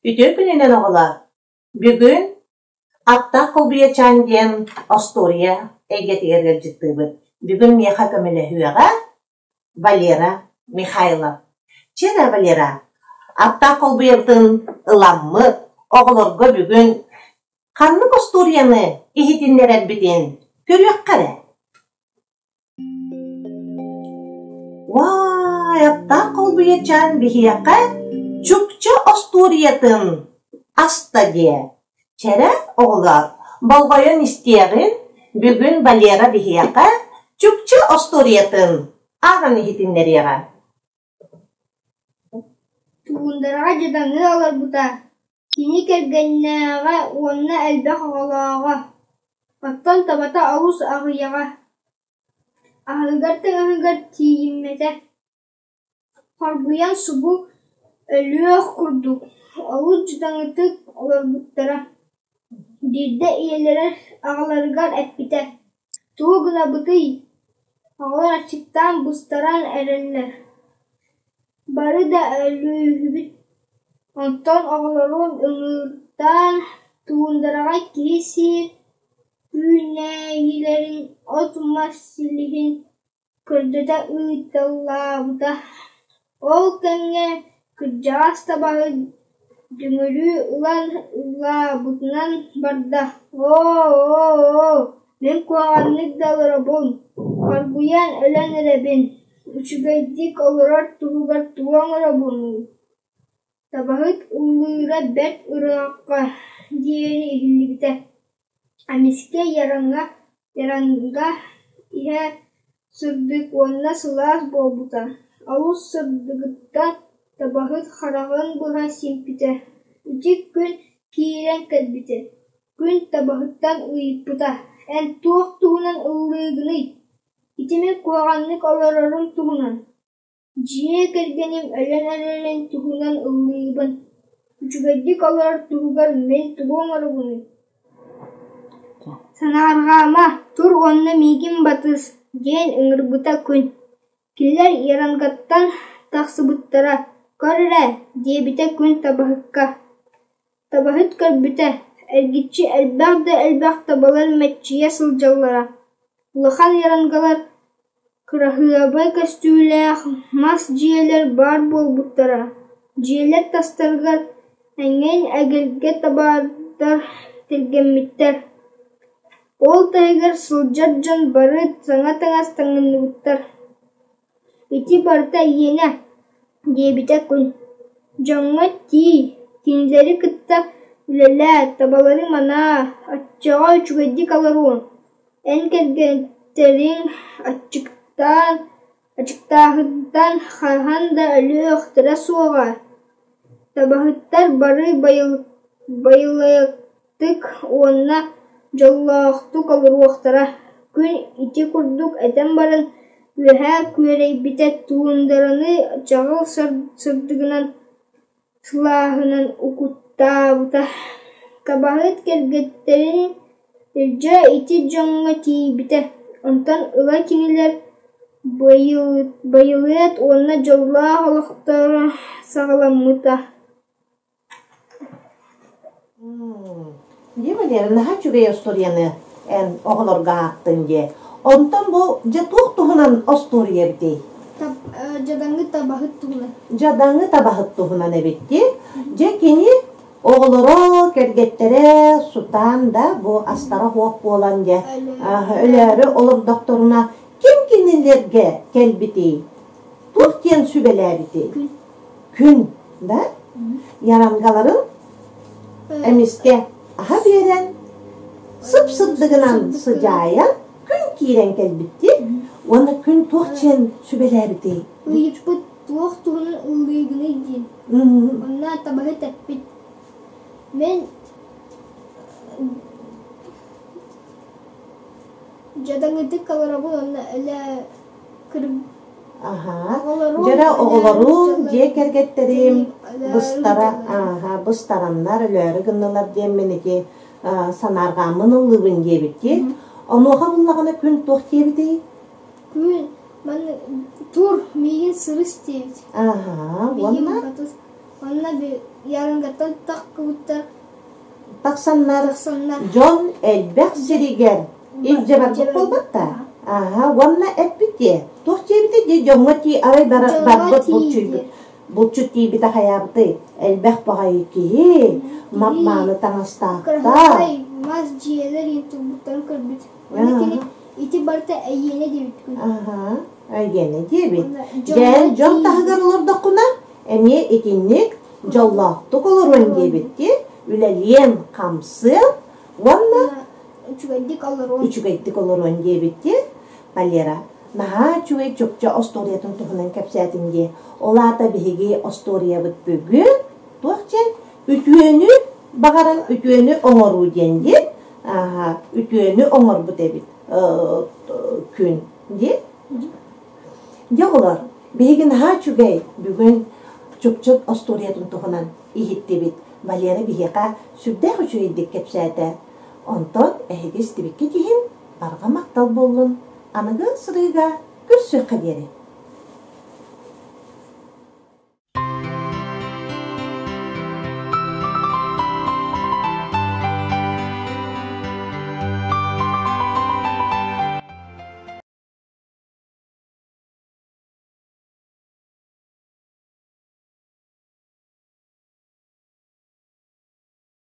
Үтүө күнүнэн оҕолоор! Бүгүн Аттаах Холбуйачаан диэн остуоруйа эйгэтигэр ыалдьыттыыбыт. Бүгүн миэхэ көмөлөһүөҕэ Валера Михайлов. Чэ эрэ, Валера, аттаах холбуйабытын ыламмыт, оҕолорго бүгүн ханнык остуоруйаны иһитиннэрэрбитин көрүөххэ эрэ. Уай, аттаах холбуйачаан биһиэхэ Чукча остуоруйатын аста диэ. Чэрэ, оҕолоор, болҕойон истиэҕин, бүгүн Валера биһиэхэ Чукча остуоруйатын ааҕан иһитиннэриэҕэ. Туундараҕа дьадаҥы олорбута, кини кэргэннээҕэ уонна элбэх оҕолооҕо, оттон табата олус аҕыйаҕа, аһыгар-таҥаһыгар тиийиммэтэ Хоргуйан субу өлүөх курдук, олус дьадаҥытык олорбуттара. Биирдэ ийэлэрэ аҕаларыгар эппитэ: «Тугу гынабытый, оҕолор аччыктаан быстаран эрэллэр, бары да өлүүһүбүт». Онтон оҕолорун ыҥыртаан туундараҕа киһи сиир үүнээйилэрин, от-мас силиһин көрдөтө ыыталлаабыта. Ол кэмҥэ кырдьаҕас табаһыт дүҥүрү ылан ыллаабытынан барда: «Оо-оо, мин куһаҕаннык да олоробун, хоргуйан өлөн эрэбин, үчүгэйдик олорор туһугар тугу оҥоробунуй?» Табаһыт ыллыыра бэрт ыраахха диэри иһиллибитэ. Эмискэ яранга иһэ сырдык уонна сылаас буолбута, олус сырдыгыттан табаһыт хараҕын быһа симпитэ. Ити күн киирэн кэлбитэ, күн табаһыттан ыйыппыта: «Эн туох туһунан ыллыыгыный? Ити мин куһаҕаннык олорорум туһунан Дьиэ кэргэним өлөн эрэрин туһунан ыллыыбын, үчүгэйдик олорор туһугар мин тугу оҥоробунуй Санаарҕаама, тур уонна миигин батыс диэн ыҥырбыта күн. Кинилэр Ярангаттан тахсыбыттара, «Көр эрэ» диэбитэ күн табаһыкка. Табаһыт көрбүтэ, эргиччи элбэх да элбэх табалар мэччийэ сылдьаллара. Улахан ярангалар Кыраһыабай көстүүлээх мас дьиэлэр баар буолбуттара, дьиэлэр тастарыгар эҥин эгэлгэ табаардар тэлгэммиттэр, ол таһыгар сылдьар дьон бары саҥа таҥас таҥынныбыттар. «Ити барыта эйиэнэ» диэбитэ күн, «Дьоҥҥо тиий, кинилэри кытта үлэлээ, табалары манаа, оччоҕо үчүгэйдик олоруоҥ Эн кэргэттэриҥ аччыктаан, аччыктааһынтан хаһан да өлүөхтэрэ суоҕа, табаһыттар бары байылыаттык уонна дьоллоохтук олоруохтара» Күн ити курдук этэн баран үөһэ күөрэйбитэ туундараны чаҕыл сырдыгынан сылааһынан угуттаабыта. Табаһыт кэргэттэрин илдьэ ити дьоҥҥо тиийбитэ, онтон ыла кинилэр байылыат уонна дьоллоох олохторо саҕаламмыта. Дии Валера, наһаа үчүгэй остуоруйаны эн оҕолорго аахтыҥ дии. Онтон бу дьэ туох туһунан остуоруйа эбитий? Дьадаҥы табаһыт туһунан. Дьадаҥы табаһыт туһунан эбит дии. Дьэ кини оҕолоро, кэргэттэрэ сутаан да бу астара суох буолан дьэ өлөөрү олордохторуна ким кинилэргэ кэлбитий? Туох диэн сүбэлээбитий? Күн, да? Ярангаларын эмискэ аһа биэрэн, сып-сырдыгынан сыдьаайан күн киирэн кэлбиттии уонна күн туох диэн сүбэлээбитий? Ыйыппыт. Туох туһунан ыллыыгыный диэн. Онно табаһыт эппит: Мин дьадаҥытык олоробун уонна өлө Аһаа. Дьэрэ оҕолорум, дьиэ кэргэттэрим быстара, ааһа, быстараннар өлөөрү гыннылар диэммин ити санаарҕааммын ыллыыбын диэбиттии. Онуоха буллаҕына күн туох диэбитий? Күн манна тур миигин сырыс диэбит. Аһаа, уонна? Онно ярынгаттан таххыбыттар. Тахсаннар дьон элбэх сиригэр илдьэ барбыт буолбатта. Аһа, уонна эппит дии. Туох диэбитэ дии дьоҥҥо тии арай барбыт булчуйбут. Булчут тиийбитэ хайаабытый? Элбэх баҕайы киһи, мап-мааны таҥастаахтар. Кыраһыабай мас дьиэлэр иин турбуттарын көрбүт. Уонна кини ити барыта эйиэнэ диэбит күн. Аһа, эйиэнэ диэбит. Дьэ, дьон таһыгар олордоххуна, эмиэ итинник дьоллоохтук олоруон диэбит дии, үлэлиэн, хамсыан уонна үчүгэйдик олоруон үчүгэйдик олоруон диэбит дии. Валера, наһаа үчүгэй чукча остуоруйатын туһунан кэпсээтиҥ дии. Ол аата биһиги остуоруйабыт бүгүн туох диэн үтүөнү баҕаран үтүөнү оҥоруу диэн дии. Ааһа, үтүөнү оҥорбут эбит күн дии. Дьэ оҕолор, биһиги наһаа үчүгэй бүгүн Чукчут остуоруйатын туһунан иһиттибит. Валера биһиэхэ сүрдээх үчүгэйдик кэпсээтэ. Онтон эһиги истибиккит иһин барҕа махтал буоллун. Аныгы сырыыга көрсүөххэ диэри.